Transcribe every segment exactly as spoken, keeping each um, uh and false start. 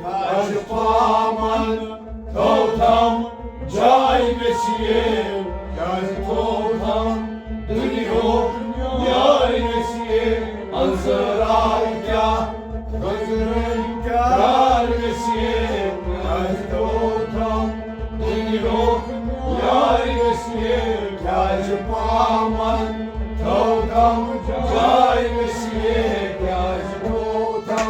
کیٛازِ پامن توتم جاے گژھِ یہِ؟ کیٛازِ توتم دُنیہُک یار گژھِ یہِ؟ انصار کیٛاہ گُزرن کیٛاہ گژھِ یہِ؟ کیٛازِ توتم دُنیہُک یار گژھِ یہِ؟ کیٛازِ پامن توتم جاے گژھِ یہِ؟ کیٛازِ توتم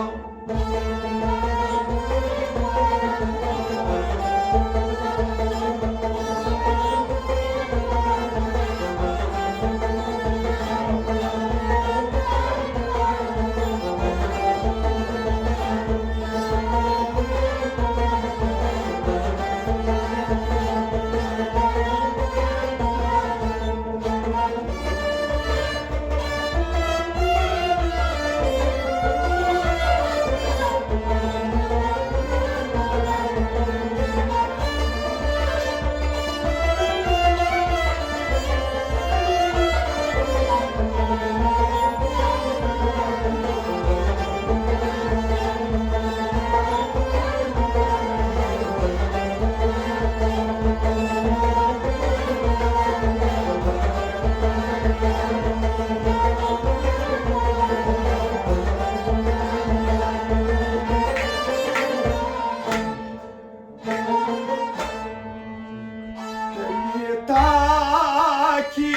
تاکہِ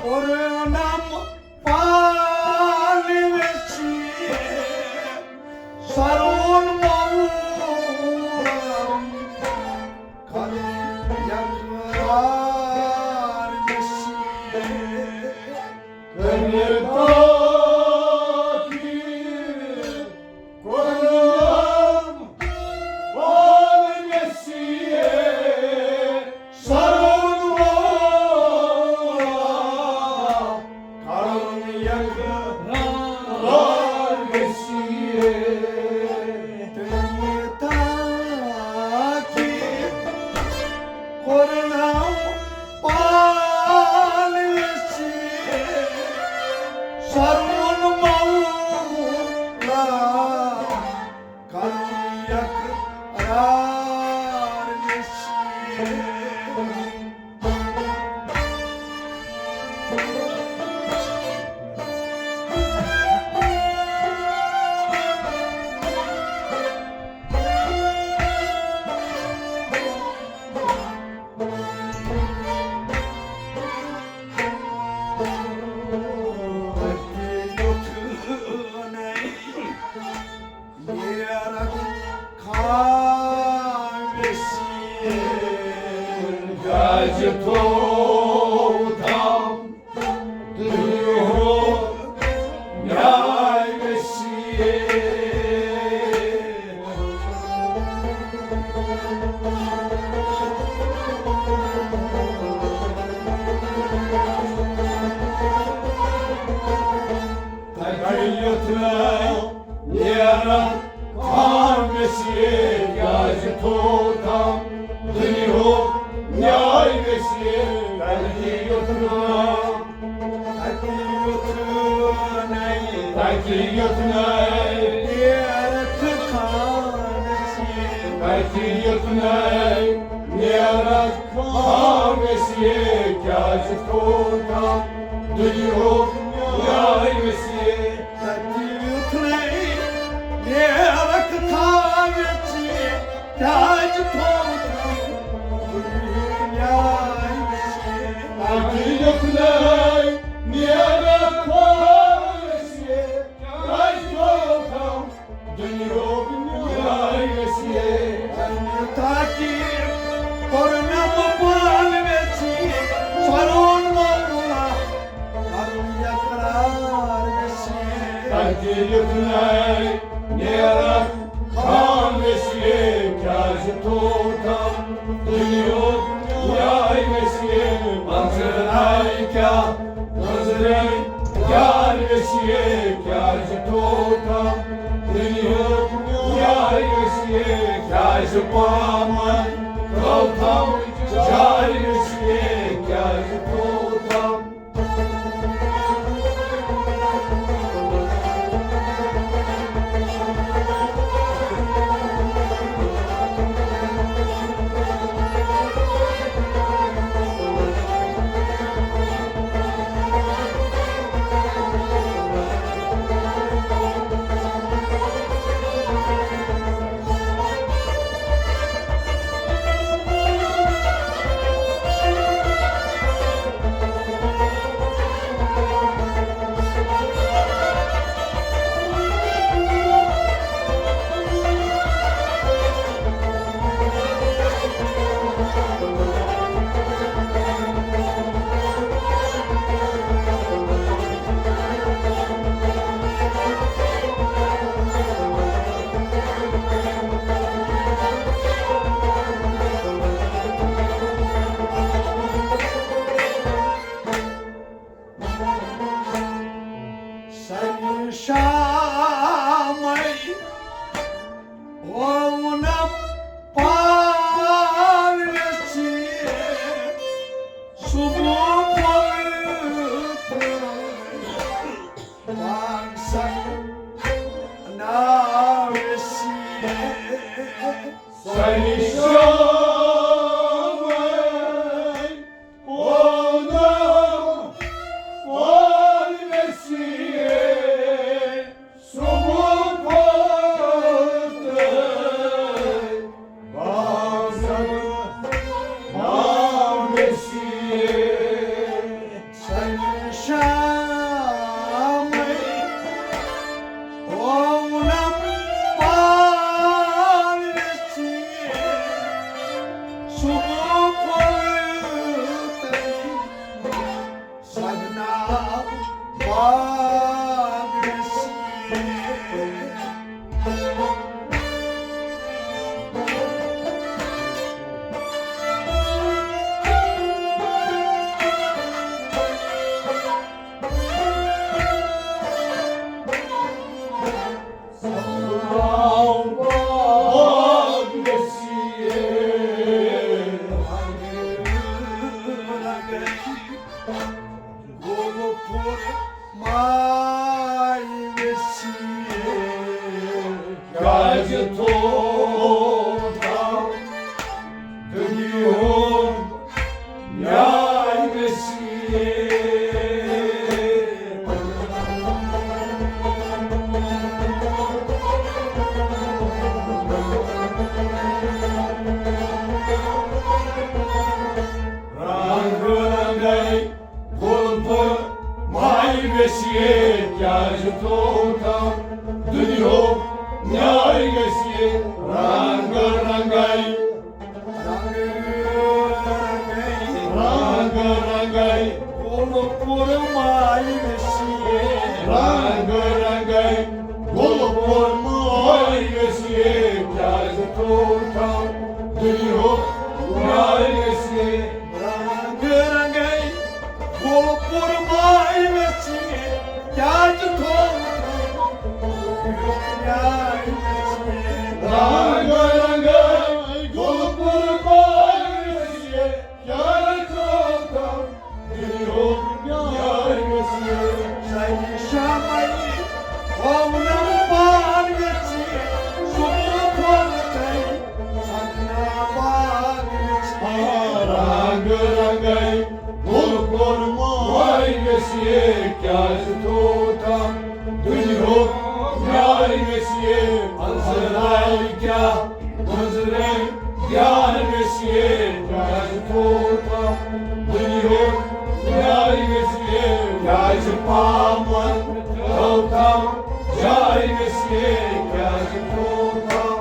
کوٚرنم پانہٕ ویٚژھِ سرون مول کرُن یقرار نصیب۔ کٔرِتھ تاکہِ کوٚرنم پانہٕ ویٚژھِ سرون وول کرُن یقرار ویسی۔ تاکہِ کوٚرنم پانہٕ ویٚژھِ سرون مولا کرُن یقرار نصیب۔ نیرکھ خان ویسی۔ گاجہِ تھوو تھم دُنیہُک نیاے ویسی۔ تَتہِ یوٚتھ نہٕ نیرن خان گژھِ، کیٛازِ تھوٚو تھم دُنیہُک نیاے گژھِ۔ تَتہِ یوٚتھ نہٕ، تَتہِ یوٚتھ نہٕ، تَتہِ یوٚتھ نہٕ نیرن خان گژھِ، تَتہِ یوٚتھ نہٕ نیرن خان گژھِ، کیٛازِ تھوٚو تھم دُنیہُک نیاے گژھِ۔ تَتہِ یوٚتھ نہٕ نیرن تَتہِ یُتھ نَے نیرَکھ خام ویسیے، کیٛازِ تھوٚوتھم دُنیُک یار ویسیے؟ منظر آے کیٛاہ، نظرِ یار ویسیے، کیٛازِ تھوٚوتھم دُنیُک یار ویسیے؟ کیٛازِ پامن تھوٚوتھم جار ویسیے، کیٛازِ تھوٚوتھم؟ سنہِ شامے وونم پارویسی، صبح پھوٚل تہٕ بانگ سن ناویسی۔ سنہِ شامے وونم پارویسی، صبح پھوٚل تہٕ بانگ سن ناویسی۔ سنہِ شامے وونم پارویسی، صبح پھوٚل تہٕ سگنا باغ ویسیے۔ گُلہٕ پھوٚل ماے ویسیے۔ کیٛازِ تھوٚو تھم دُنیہُک نیاے ویسیے؟ رنگ رنگے گُل پھوٚل ماے ویسیے، کیٛازِ تھوٚو تھم دُنیہُک نیاے ویسیے؟ رنگ رنگے، رنگ رنگے گُل پھوٚل ماے ویسیے۔ رنگ رنگے گُل پھوٚل ماے ویسیے، کیٛازِ تھوٚو تھم دُنیہُک نیاے ویسیے؟ رنگ رنگے گُل پھوٚل ماے ویسیے، کیٛازِ تھوٚو تھم دُنیہُک نیاے ویسیے؟ رنگ رنگے گُل پھوٚل ماے ویسیے، کیٛازِ تھوٚو تھم دُنیہُک نیاے ویسیے؟ سنہِ شامے وونم پارویسی، صبح پھوٚل تہٕ سگنا باغ ویسیے۔ رنگ رنگے گُل پھوٚل ماے ویسیے، کیٛازِ تھوٚو تھم دُنیہُک نیاے ویسیے؟ منظر آے کیٛاہ، منظر آے یار ویسیے، کیٛازِ تھوٚو تھم دُنیہُک نیاے ویسیے؟ کیٛازِ پامن تھوٚو تھم جاے ویسیے؟ کیٛازِ تھوٚو تھم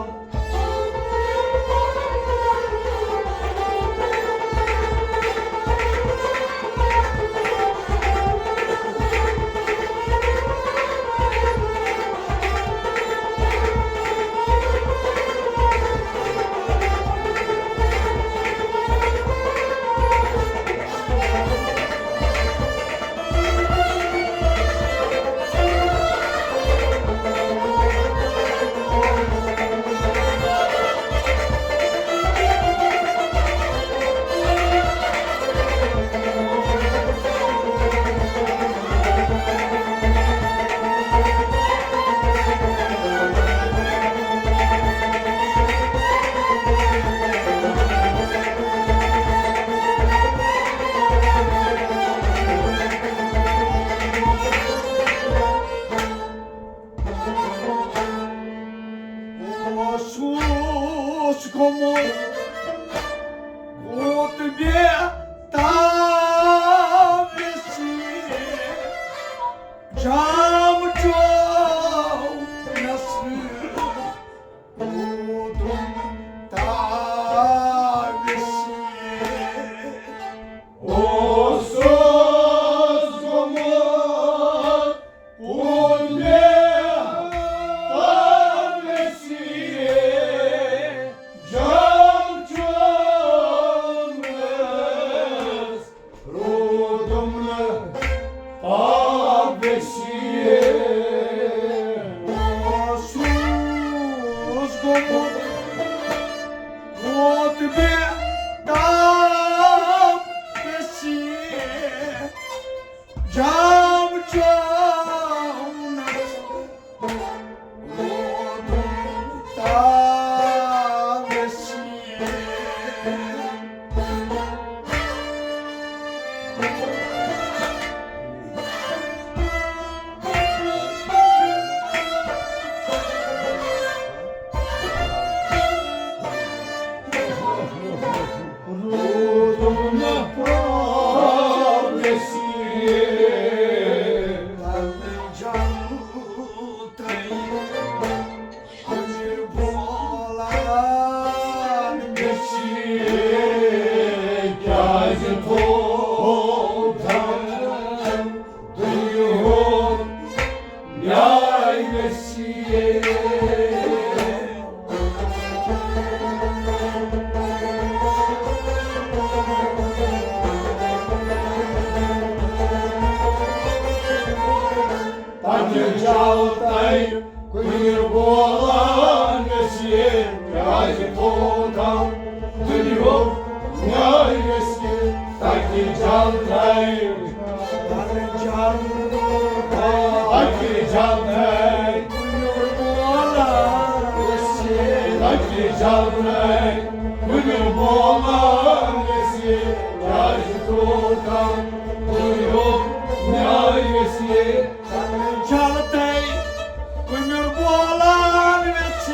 شام چونس روٗدُم تاویسے۔ اوسُس گوٚمُت کُنہِ تاویسے۔ شام چونس روٗدُم نہٕ تاویسے۔ اوسُس گوٚمُت ووت مےٚ تاویسے۔ شام چونس روٗدُم نہٕ تاویسے۔ جلدی کُنہِ بولان گژھِ، کیٛازِ تھوٚو تھم دُنیہُک نیاے گژھِ۔ تَتہِ چلتَے کُنہِ بولان گژھِ، کیٛازِ تھوٚو تھم دُنیہُک نیاے گژھِ۔ تَتہِ چلتَے، تَتہِ چلتَے، تَتہِ چلتَے کُنہِ بولان گژھِ، تَتہِ چلتَے کُنہِ بولان گژھِ، کیٛازِ تھوٚو تھم دُنیہُک نیاے گژھِ۔ جلدی کُمِر بولان ویژھِ،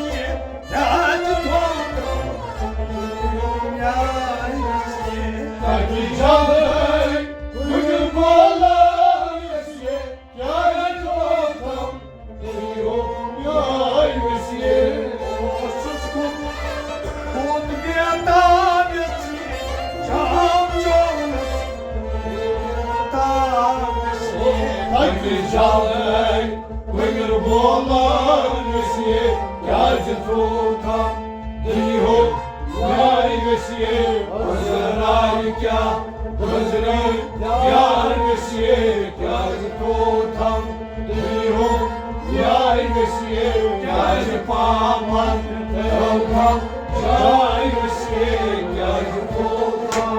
کیٛازِ تھوٚو تَتہِ جلدی کُمِر بولان ویژھِ، کیٛازِ تھوٚو تَتہِ نیاے ویژھِ۔ اوسُس بہٕ خود بیتاب یژھِ، شام چونس بیتاب یژھِ۔ تَتہِ جلدی کُمِر بولان ویژھِ، کیٛازِ تھوٚو تھم دُنیہُک نیاے ویژھِ۔ گُزران کیٛاہ گُزرِ یار ویژھِ، کیٛازِ تھوٚو تھم دُنیہُک نیاے گژھِ، کیٛازِ پامن تھٲوتھم جاے گژھِ، کیٛازِ تھوٚو تھم۔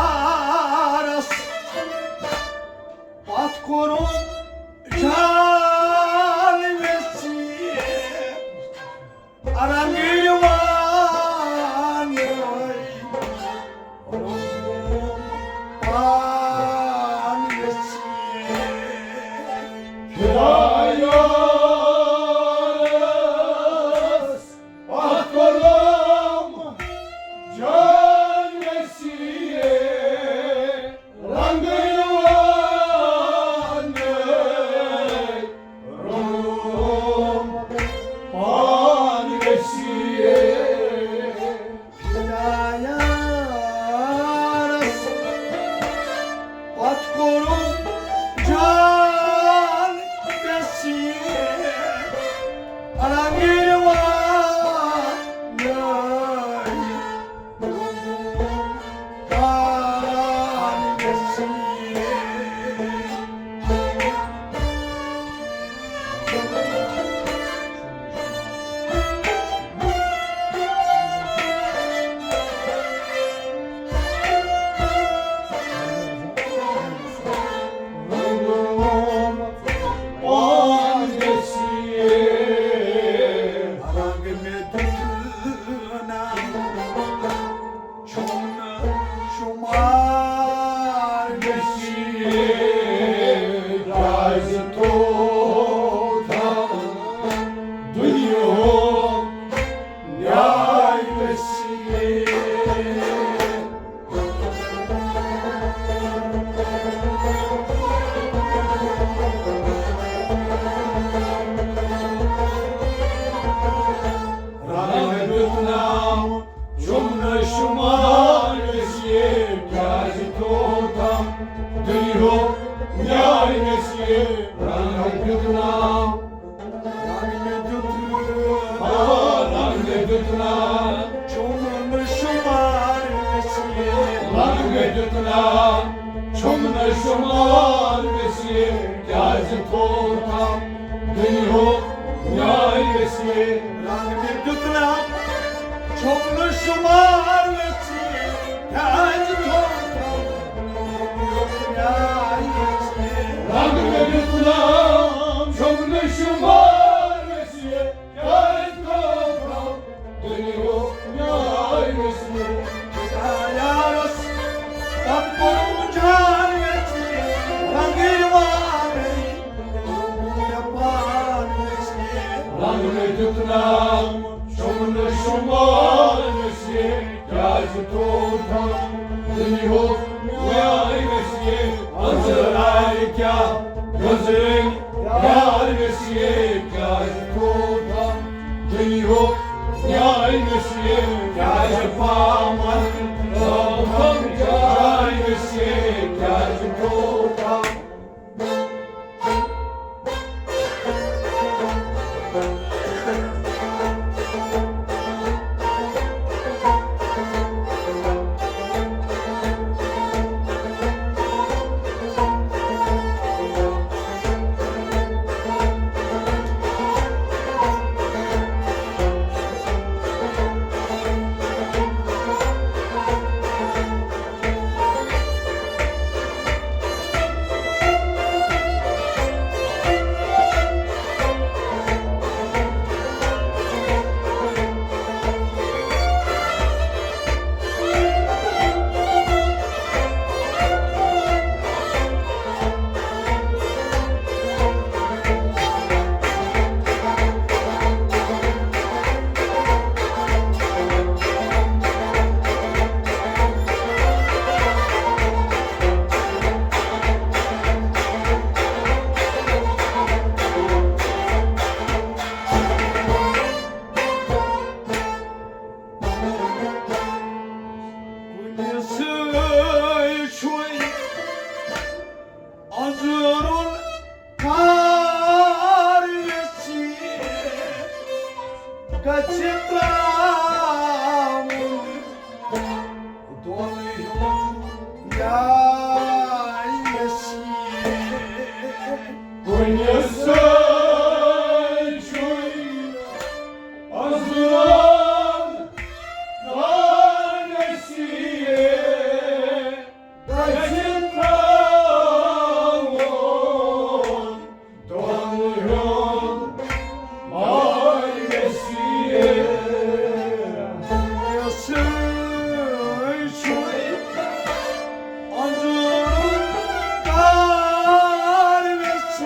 فدایارس پتھ کوٚرُن جان ویژھِ، رنٛگہٕ یِوان پان ویژھِ۔ فدایارس پتھ کوٚرُن جان ویژھِ، رنٛگہٕ یِوان ویسے رنگ دیُتنم۔ رنگ مےٚ دیُتنم۔ آ، رنگ مےٚ دیُتنم۔ چھُم نہٕ شُمار ویسے۔ رنگ مےٚ دیُتنم۔ چھُم نہٕ شُمار ویسے۔ کیٛازِ تھوٚوتھم دُنیہُک نیاے ویسے؟ رنگ مےٚ دیُتنم، چھُم نہٕ شُمار ویسے، کیٛازِ تھوٚوتھم دُنیہُک نیاے ویسے؟ رنگ مےٚ دیُتنم، چھُم نہٕ شُمار ویسے، کیٛازِ تھوٚوتھم دُنیہُک نیاے ویسے؟ یارس پتہٕ کوٚرُم جان ویسے، رنگٕے وارٕے۔ رنگ مےٚ دیُتنم، چھُم نہٕ شُمار ویسے، کیٛازِ تھوٚوتھم دُنیہُک نیاے ویسے؟ أنٛزرایہِ کیٛاہ گٔنٛزرٲوۍ یار ویسے، کیٛازِ تھوٚوتھم دُنیہُک نیاے ویسے؟ کیٛازِ پامن تھوٚوتھم جاے ویسے؟ کیٛازِ تھوٚوتھم کُنہِ سۭتۍ چھُے اَنزُرُن کار ویژھِ گژھِ ترٛاوُن۔ دۄن ہُنٛد نیاے ویژھِ۔ کُنہِ سۭتۍ چھُے اَزرار کانسی گژھِ ترٛاوُن۔ دۄن ہُنٛد ماے ویژھِ۔ سۭتۍ چھُے اَنزُرُن کار ویژھِ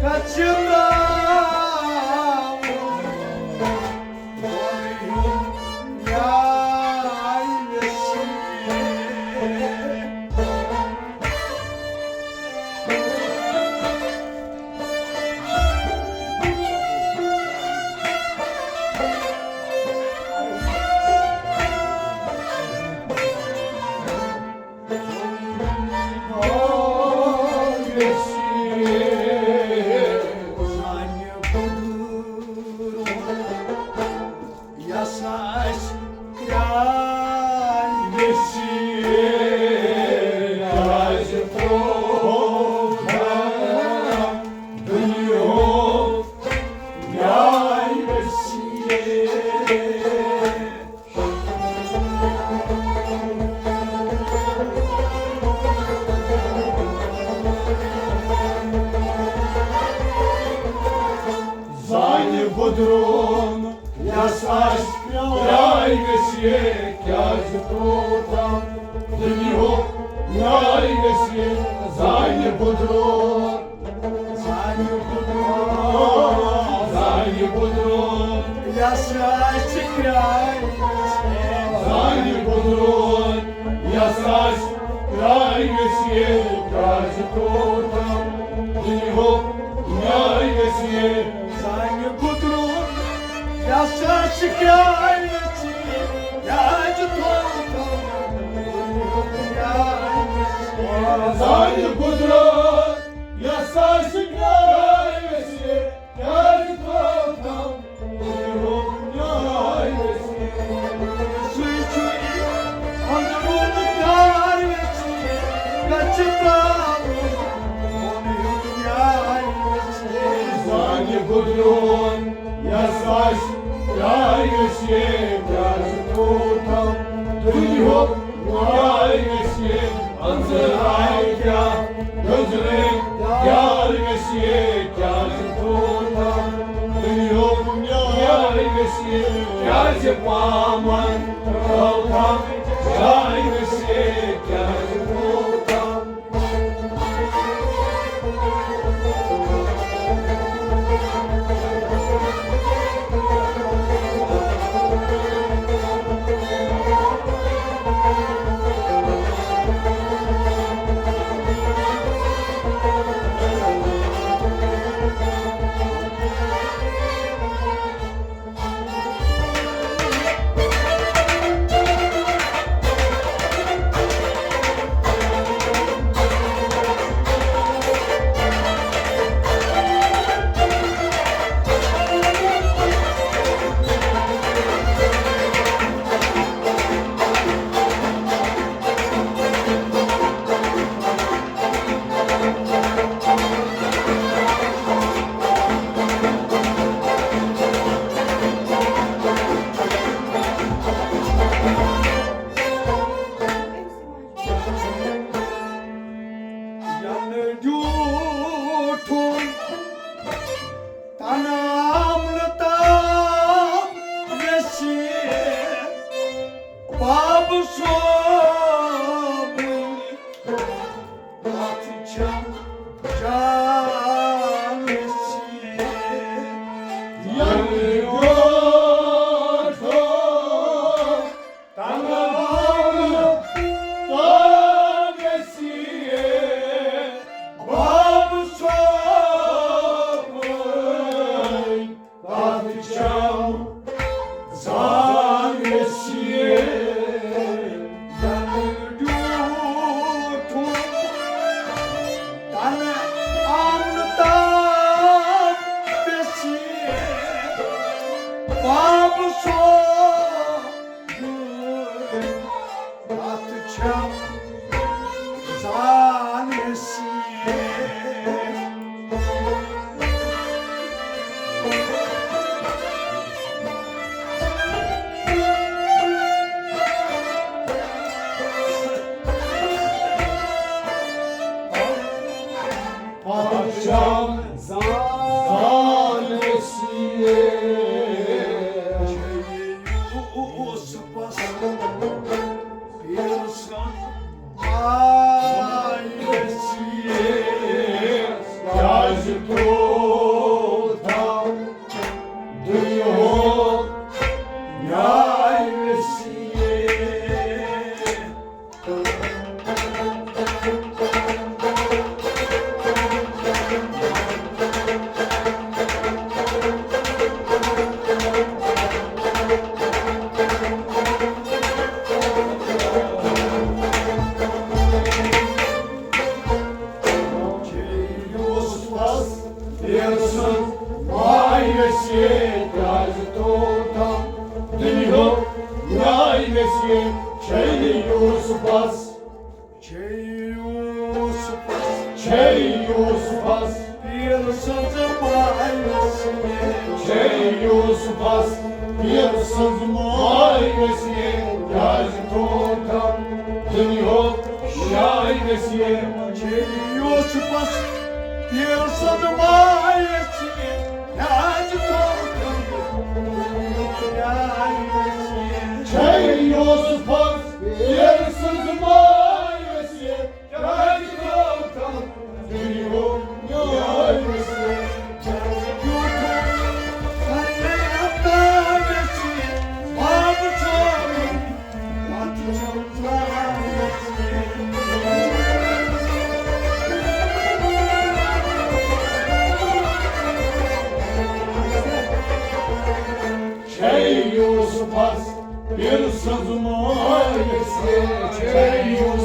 گژھِ ترٛاوُن۔ دۄن ہُنٛد نیاے ویژھِ۔ یس آسہِ کرٛاے ویژھِ، آسہِ پرٛوگرام دُنیاہُک نیاے ویژھِ۔ زانہِ بُدرون یس آسہِ کرٛاے ویژھِ، کیٛازِ ترٛوو تم دُنیہُک نیاے ویژھِ؟ زانہِ بُدرون، زانہِ بُدرون، زانہِ بُدرون یس آسہِ کرٛاے ویژھِ۔ زانہِ بُدرون یس آسہِ کرٛاے ویژھِ، کیٛازِ ترٛوو تم دُنیہُک نیاے ویژھِ؟ زانہِ بُدرون یس آسہِ کرٛاے ویژھِ، کیٛازِ تھوٚو تم دُنیہُک نیاے ویژھِ؟ زانہِ قدرت یس آسہِ پیارے ویسے، کیازِ تھوو تم دُنیہُک نیاے ویسے؟ سُے چھُ أنٛدروٗن پیار ویسے، گژھِ ترٛاوُن دُنیہُک نیاے ویسے۔ زانہِ قدرت یس آسہِ پیارے ویسے، کیازِ تھوو تم دُنیہُک نیاے ویسے؟ انزل آیہِ کیا، گزرے پیار ویسے، کیازِ تھوو تم دُنیہُک نیاے ویسے؟ کیازِ پامن ترٛوو تم جاے ویسے، کیازِ تھوو تم ینہٕ ڈیوٗٹھُن تنام نہٕ تام ویسے باب صٲبٕنۍ کتھ چھم جان ویسے۔ ینہٕ ڈیوٗٹھُن تنام تام ویسے باب صٲبٕنۍ کتھ چھم جان ویسے۔ ینہٕ ڈیوٗٹھُن تنام تام ویسے باب صٲب کتھ چھم جان ویسے۔ کتھ چھم جان ویسے۔ یوسفس پیرٕ سٕنٛز آے ویسے، کیازِ ترٛوو تم دُنیہُک نیاے ویسے؟ یوسفس پیرٕ سٕنٛز آے ویسے، کیازِ ترٛوو تم دُنیہُک نیاے ویسے؟ چھے یوسفس چھے یوسفس چھے یوسفس پیرٕ سٕنٛز ماے ویسے۔ چھے یوسفس پیرٕ سٕنٛز ماے ویسے، کیازِ ترٛوو تم دُنیہُک نیاے ویسے؟ چھے یوسفس پیرٕ سٕنٛز ماے ویسے، کیازِ ترٛوو تم دُنیہُک نیاے ویسے؟ چھے یوسفس پیرٕ سٕنٛز ماے ویسے، کیازِ ترٛوو تم دُنیہُک نیاے ویسے؟ چھے یوسفس پیرٕ سٕنٛز ماے ویسے، چھے یوسفس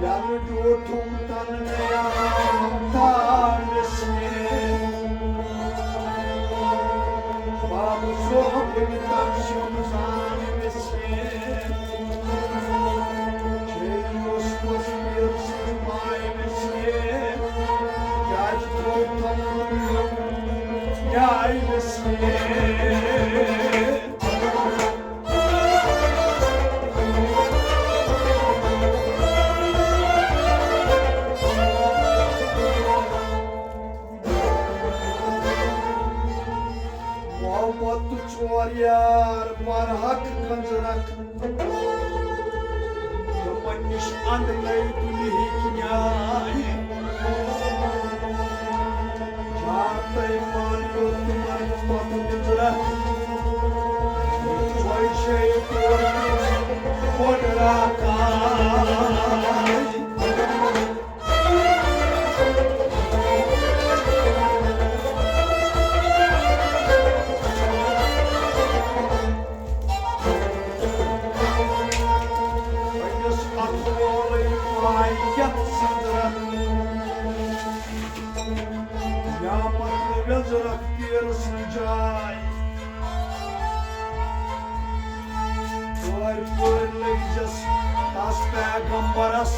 یلہٕ ڈوٹھُم تن نیام تھاونس کینٛہہ۔ بابہٕ صٲبُن تن چھُم زاننس کینٛہہ۔ شیری اوس پوٚز پیٖر سٕنٛز ماینس کینٛہہ۔ کیٛازِ تھوٚو تھوٚوُن نیاینس کینٛہہ۔ محبت ژور یار برحق کنزرک، تِمن نِش اندنے دُنہِکۍ نیاے۔ جان تہٕ ایمان یوت تِمن پتہٕ دِژرکھ۔ ژۄیہِ شیٚیہِ کوٹہِ بٔڑ راکاے۔ أمِس اَتھٕ وولٕے پاے کٮ۪تھ سٕنٛز رَتھ۔ یا مطلب یَتھ ضروٗرت پیٖرٕ سٕنٛز جاے۔ پٲرۍ پٲرۍ لٔگۍ زٮ۪س تَس پیغمبرس،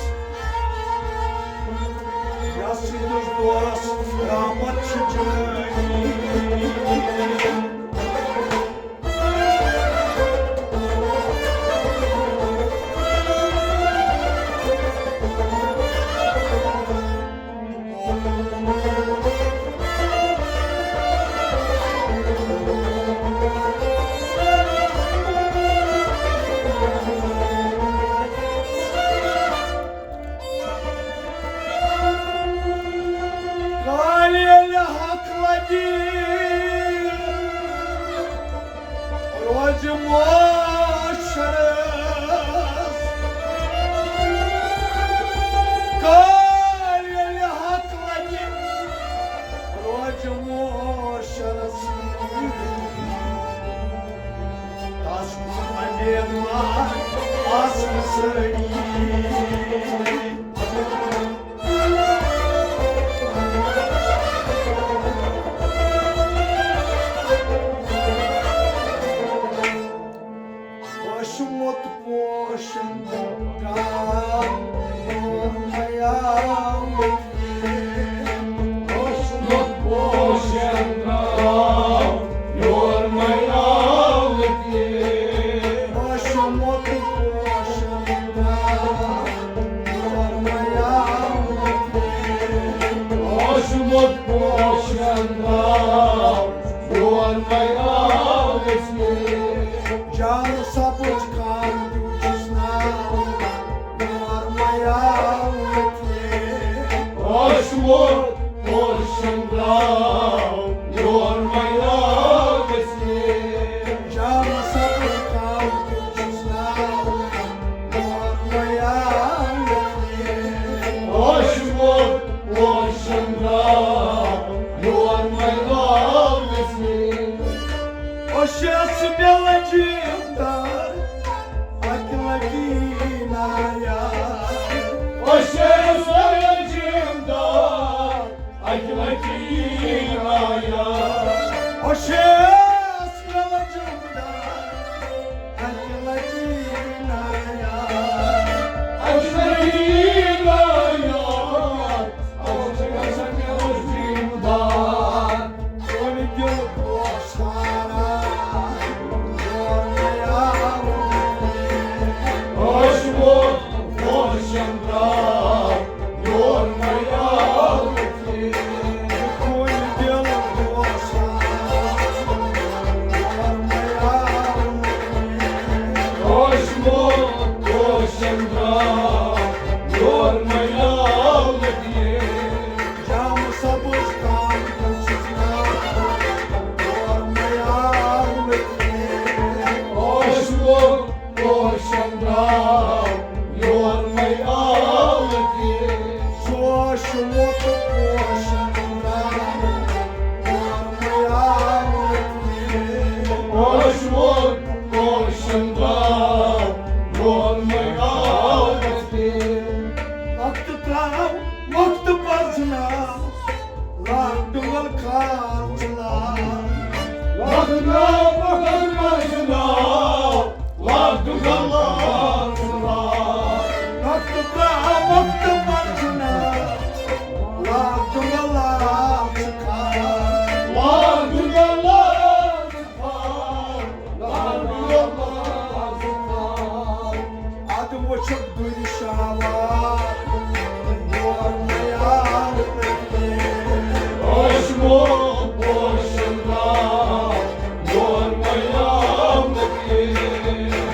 یَس سٕنٛدِس دورس رحمت چھِ جٲری۔ کالہِ ییٚلہِ حق لگہِ، روزِ معاشرس۔ کالہِ ییٚلہِ حق لگہِ، روزِ معاشرس۔ تس کُن امیدوار آسن سٲری۔ اوسمُت پوشن گام نور میاوت۔ اوسمُت پوشن گام نور میاوت۔ اوسمُت پوشن گام نور میاوت۔ اوسمُت پوشن گام نور میاوت۔ جان سبز کام دیُتس ناو، نور میاوت۔ اوسمُت پوشن گام نور میاوت۔ جان سبز کام دیُتس ناو، نور میاوت۔ اوسمُت پوشن گام نور میاوت۔ أسۍ ٲسۍ مےٚ لٔجیٖم دار اَکہِ لَٹہِ نایاب۔ أسۍ ٲسۍ مےٚ لٔجیٖم دار اَکہِ لَٹہِ نایاب۔ أسۍ شموت پوشن درٛاو، ورمیا مُلکی۔ اوشموت پوشن درٛاو، ورمیا مُلکی۔ وقت ترٛاو، وقت پرزناو، لاگ ڈُمل کھال چلاو۔ وقت ترٛاو، وقت پرزناو، لاگ ڈُمل کھال چلاو۔ وقت ترٛاو، وقت پرزناو، لاگ ڈُمل کھال چلاو۔ لاگ ڈُمل کھال چلاو۔ ادٕ وٕچھکھ دُرِ شاوار، یور میار لٔگۍ۔ ٲسمو پوشن درٛاو، یور میار لٔگۍ۔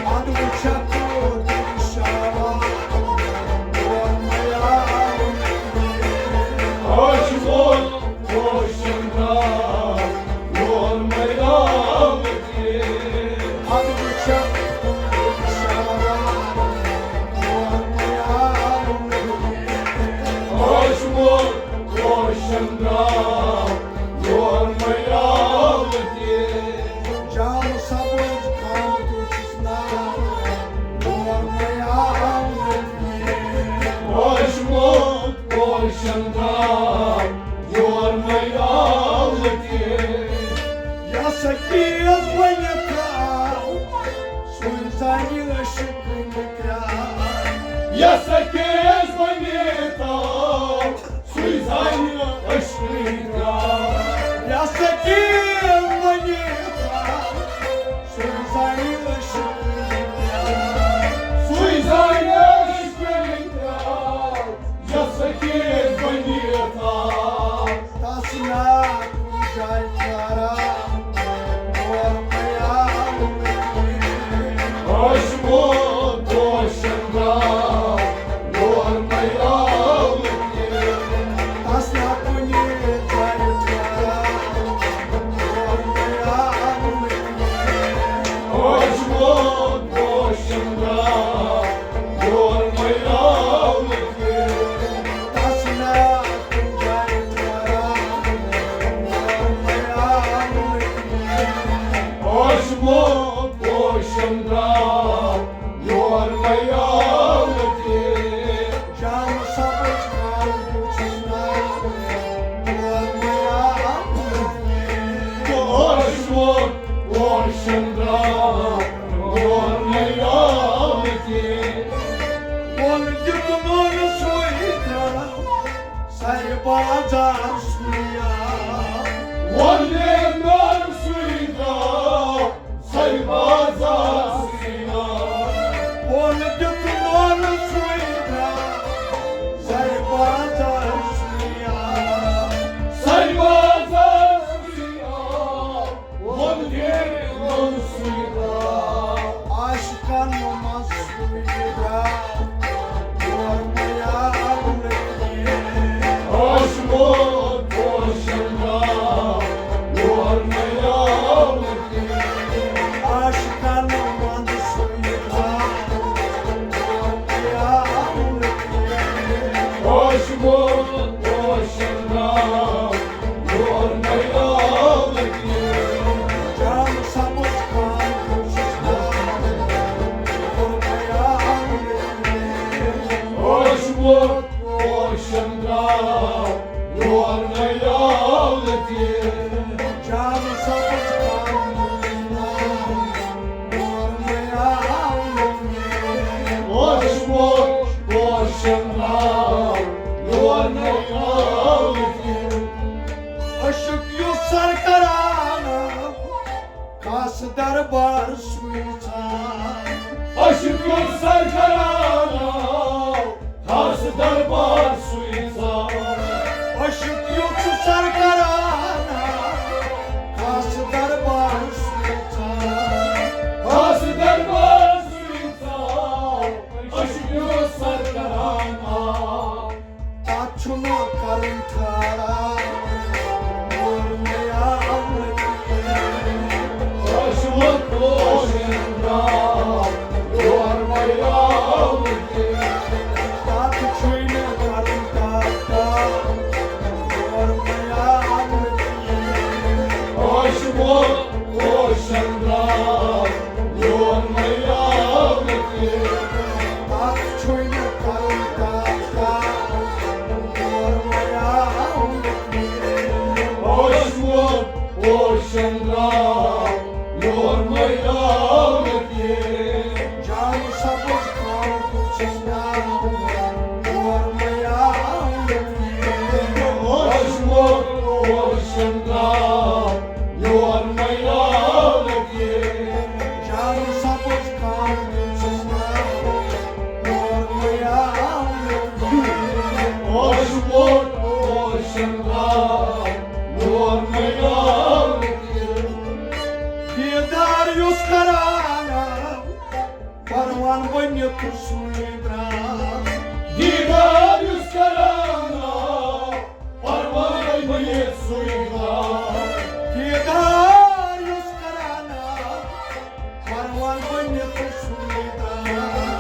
ادٕ وٕچھکھ دُرِ شاوار، یور میار لٔگۍ۔ ٲسمو پوشن درٛاو، یور میار لٔگۍ۔ ادٕ وٕچھکھ شاوار، یور میار لٔگۍ۔ اوشمو پوشن درٛاو، یور میار لٔگۍ۔ جام سبز کھال تہِ چھُس ناو، یور میار لٔگۍ۔ اوشمو پوشن درٛاو، یور میار لٔگۍ۔ یس کیس ؤنِتھ آو، سُے زانہِ عشقٕنۍ پیار۔ یس کیس ؤنِتھ آو، سُے زانہِ عشقٕنۍ پیار۔ یس کیس ؤنِتھ آو، سُے زانہِ عشقٕنۍ پیار۔ سُے زانہِ عشقٕنۍ پیار۔ یس کیس ؤنِتھ آو۔ تس نا کُنہِ جایہِ پیاران، یور میار لٔگۍ۔ اوشمو پوشن درٛاو، یور میار لٔگۍ۔ تس نا کُنہِ جایہِ پیاران، یور میار لٔگۍ۔ اوشمو پوشن درٛاو، یور میار لٔگۍ۔ تس نا کُنہِ جایہِ پیاران، یور میار لٔگۍ۔ اوشمو پوشن درٛاو، یور میار لٔگۍ۔ جام سبز کھال تہِ چھُس ناو، یور میار لٔگۍ۔ اوشمو پوشن درٛاو، یور میار لٔگۍ۔ وۄل دیُتنَن سُے درٛاو، سرِ بازار سُے آو۔ وۄل دیُتنَن سُے درٛاو، سرِ بازار سُے آو۔ وۄل دیُتنَن سُے درٛاو، سرِ بازار سُے آو۔ سرِ بازار سُے آو۔ وۄل دیُتنَن سُے درٛاو۔ عاشقن منٛز سُے درٛاو، یور میار لٔگۍ۔ اوشمو پوشن درٛاو، یور میار لٔگۍ۔ عاشقن منٛز سُے درٛاو، یور میار لٔگۍ۔ اوشمو پوشن درٛاو، یور میار لٔگۍ۔ جام سبز کھال تہِ چھُس ناو، یور میار لٔگۍ۔ اوشمو پوشن درٛاو، یور میار لٔگۍ۔ جام سبز کھال تہِ چھُس ناو، یور میار لٔگۍ۔ اوشمو پوشن درٛاو، یور میار لٔگۍ۔ عشق یُس سر کران آو، خاص دربار سُے ژاو۔ عشق یُس سر کران آو، خاص دربار سُے ژاو۔ عشق یُس سر کران آو، خاص دربار سُے ژاو۔ خاص دربار سُے ژاو۔ عشق یُس سر کران آو۔ تَتھ چھُنہٕ کَرُن ٹھہراو، یور میار لٔگۍ۔ اوشمو پوشن درٛاو، یور میار لٔگۍ۔ تَتھ چھُے نہٕ کَرُن ٹھہراو، چندرا، یور میلاو لگے۔ جان سبز کان کُس ناو، یور میلاو لگے۔ اوس موت اوس چندرا، یور میلاو لگے۔ جان سبز کان کُس ناو، یور میلاو لگے۔ اوس موت اوس چندرا، یور میلاو لگے۔ دیدار یُس کران آو، پروان بٔنِتھ سُے درٛاو۔ دیدار یُس کران آو، پروان بٔنِتھ سُے درٛاو۔ دیدار یُس کران آو، پروان بٔنِتھ سُے درٛاو۔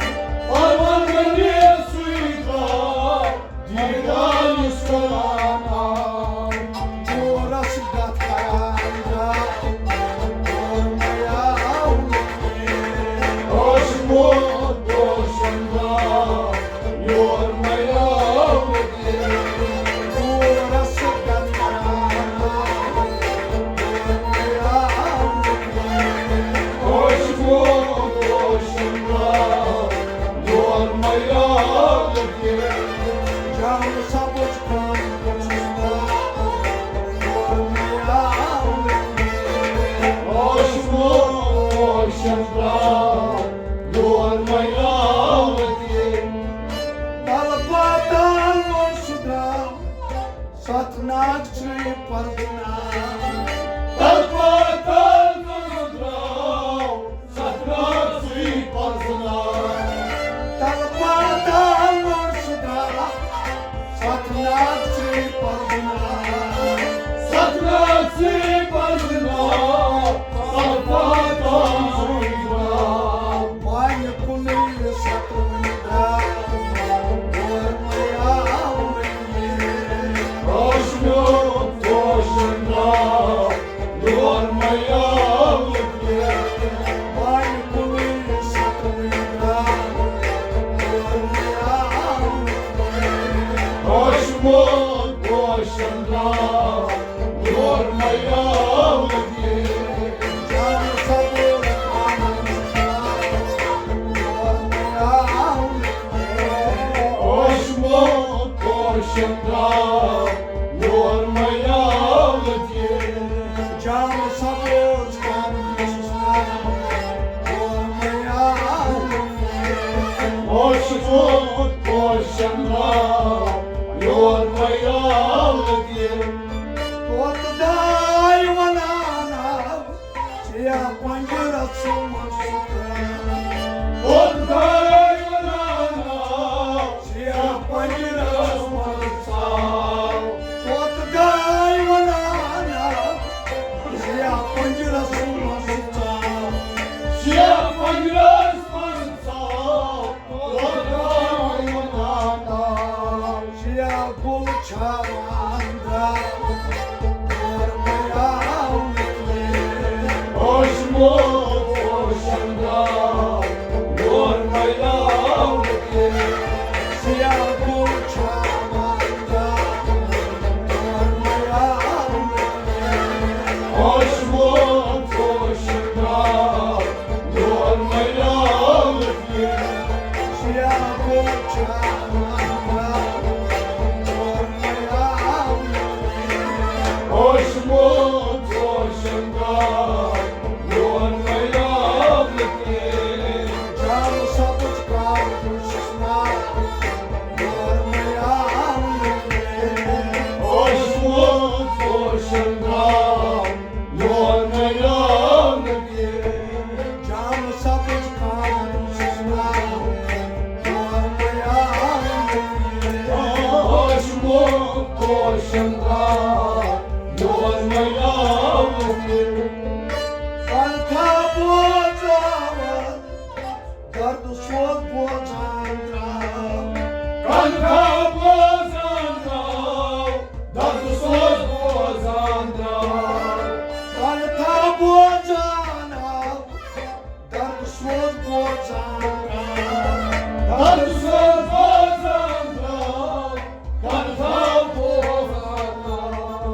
پروان بٔنِتھ سُے درٛاو۔ دیدار یُس کران آو، جورس گتھ کران آو، اور میاو لگے۔ اوس موت اوس چندرا، یور میاو لگے۔ جورس گتھ کران آو، اور میاو لگے۔ اوس موت اوس چندرا، یور میاو لگے۔ جان سبز کان کُس ناو، یور میلاو لگے۔ اوس موت اوس چندرا، یور میلاو لگے۔ تل پاتال منٛز سُہ درٛاو، ستھ ناگ ژٕے پرزٕناو۔ تل پاتال منٛز سُہ درٛاو، ستھ ناگ ژٕے پرزٕناو۔ تل پاتال منٛز سُہ درٛاو، ستھ ناگ ژٕے پرزٕناو۔ ستھ ناگ ژٕے پرزٕناو، تل پاتال منٛز سُے درٛاو۔ وانہِ کُنُے ستوٕنۍ درٛاو، اور میاو لگے۔ اوس میون پوشن درٛاو، یور میاو لگے۔ وانہِ کُنُے ستوٕنۍ درٛاو، اور میاو لگے۔ اوس میون پوشن درٛاو، یور میاو لگے۔ جان سبز کان کُس ناو، یور میاو لگے۔ اوس موت اوس چندرا، یور میاو لگے۔ جان سبز کان کُس ناو، یور میاو لگے۔ اوس موت اوس چندرا، یور میاو لگے۔ طوطہٕ داے ونان آو، سیاہ پنجرس منٛز ژاو۔ طوطہٕ داے ونان آو، سیاہ پنجرس منٛز ژاو۔ طوطہٕ داے ونان آو، سیاہ پنجرس منٛز ژاو۔ سیاہ پنجرس منٛز ژاو۔ طوطہٕ داے ونان آو، سیاہ گُل چھاوان درٛاو، اور میاو لگے۔ اوس موت اوس چندرا، یور میاو لگے۔ سیاہ گُل چھاوان درٛاو، اور میاو لگے۔ اوس موت اوس چندرا، یور میاو لگے۔ سیاہ گُل چھاوان درٛاو، اور میاو لگے۔ اوس موت اوس چندرا، یور میاو لگے۔ جان سبز کان کُس ناو، یور میاو لگے۔ اوس موت اوس چندرا، یور میاو لگے۔ جان سبز کان کُس ناو، یور میاو لگے۔ اوس موت اوس چندرا، یور میاو لگے۔ کنتھا بوزاوان، درد سوز بوزان درٛاو۔ کنتھا بوزان درٛاو، درد سوز بوزان درٛاو۔ کنتھا بوزان آو، درد سوز بوزان درٛاو۔ درد سوز بوزان درٛاو، کنتھا بوزان درٛاو۔